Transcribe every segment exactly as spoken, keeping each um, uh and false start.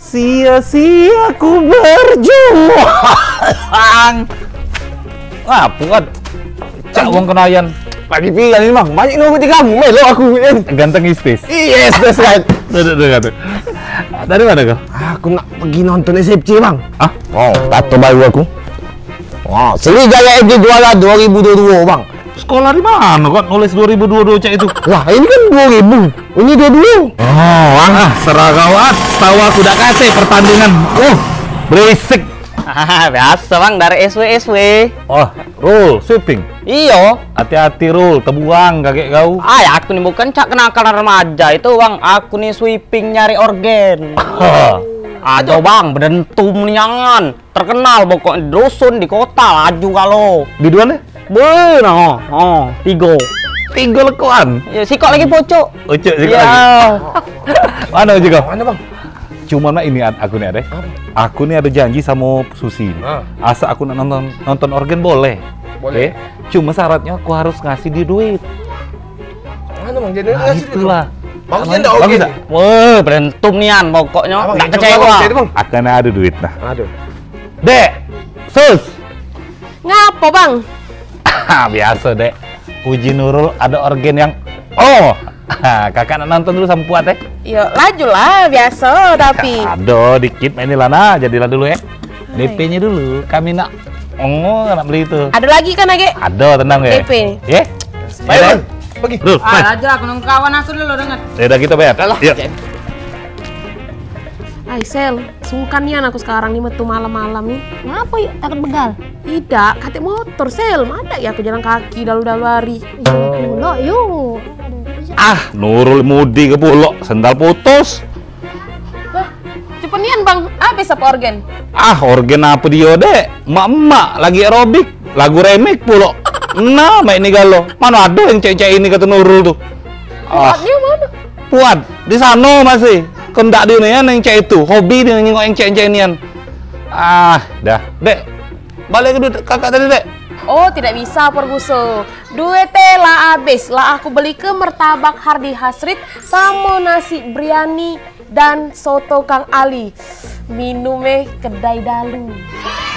Sia-sia ku berjuang. Ngapo kan? Cak wong kenayan. Lagi viral ini, Bang. Banyak nurut di kamu, melo aku, kan? Ganteng istis. Yes, that's right. Duduk, duduk, duduk. Dari mana kau? Aku nak pergi nonton S F C, Bang. Hah? Oh, tato baru aku. Wah, Sriwijaya F C juara dua ribu dua puluh dua, Bang. Sekolah di mano kau nulis dua ribu dua puluh dua cak itu? Lah, ini kan dua ribu. Ini dua puluh dua. Oh, ah, serah kau, ah. Tahu aku dak kasih pertandingan. Oh, berisik. Biaso, Bang, dari S W S W. Oh, Rul, sweeping. Iyo. Hati-hati, Rul, tebuang kagek kau. Ay, aku ni bukan cak kenakalan remaja itu, Bang. Aku ni sweeping nyari orgen. Ado, Bang, bedentum nian. Terkenal pokok dusun di kota, laju kalo. Biduan, eh? Be, nah, oh, tigo. Tigo lekoan. Ya, sikok lagi pocok. Pocok sikok lagi. Mano juga? Mano, Bang? Cuman, Mak, ini ad-, aku ni ado. Apo? Aku ni ado janji samo Susi ni. Ah. Asa aku nak nonton, nonton orgen boleh. Boleh. Eh, cuma syaratnyo aku harus ngasih dia duit. Mano, Bang? Jadi nah, ngasih duit, itulah. Bang? Bagusnyo ndak oke. Bagus tak? Wah, berentum nian pokoknyo. Abang, ndak kecewa. Akan ado duit nah. Aduh. Dek, Sus. Ngapo, Bang? Biaso, Dek. Puji Nurul ado orgen yang, oh, kakak nak nonton dulu samo Puat, eh. Yo, laju lah, biaso tapi. Ado dikit main lah, nah, jadilah dulu, eh. D P-nyo dulu, kami nak, oh, nak beli itu. Ado lagi kan, Age? Ado, tenang, eh. D P. Ye? Baik, Bang. Pergi. Dul, ah, aja, aku nunggu kawan aku dulu, dengar. Ya udah, kita bayar. Alah. Yuk. Ai, Sel, sungkan nian aku sekarang ni metu malam-malam ni. Ngapo, yuk? Takut begal? Idak, katek motor, Sel. Madak ya aku jalan kaki dalu-dalu hari. Iyo, pulo, yuk. Ah, Nurul mudi ke pulo, sendal putus. Lah, cepet nian, Bang. Habis apo orgen? Ah, orgen apo dio, Dek? Emak-emak lagi aerobik, lagu remik pulo. Nah, mak ini galo. Mano ado yang cek-cek ini, kato Nurul tu. Ah. Puatnyo mano? Puat, di sano masih. Kendak dio nian yang cek itu, hobi dio nengok yang cek-cek nian. Ah, dah. Dek, balik ke duit kakak tadi, Dek. Oh, tidak bisa, Perguso. Duit e lah habis. Lah aku beli ke martabak Hardi Hasrit samo nasi biryani dan soto Kang Ali. Minum e kedai dalu.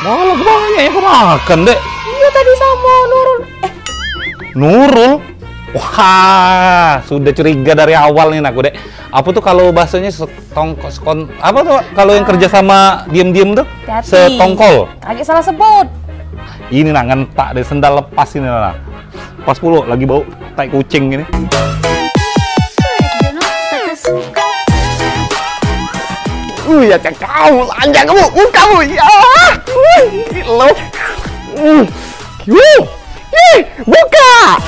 Malah banyak yang kau makan, Dek. Iyo, tadi samo Nurul. Eh. Nurul? Wah, sudah curiga dari awal nih aku, Dek. Apo tu kalu bahasonyo setongkol, sekon-, apo tu kalu yang kerja samo diem-diem tu? Hati-hati. Setongkol. Agak salah sebut. Ini nah, ngentak deh, sendal lepas ini nah. Pas pulo lagi bau tai kucing gini. Uh, ya cakau, lanjang kamu, uh, kamu, ya. Uh, lo. Uh, yuh. Ih, buka.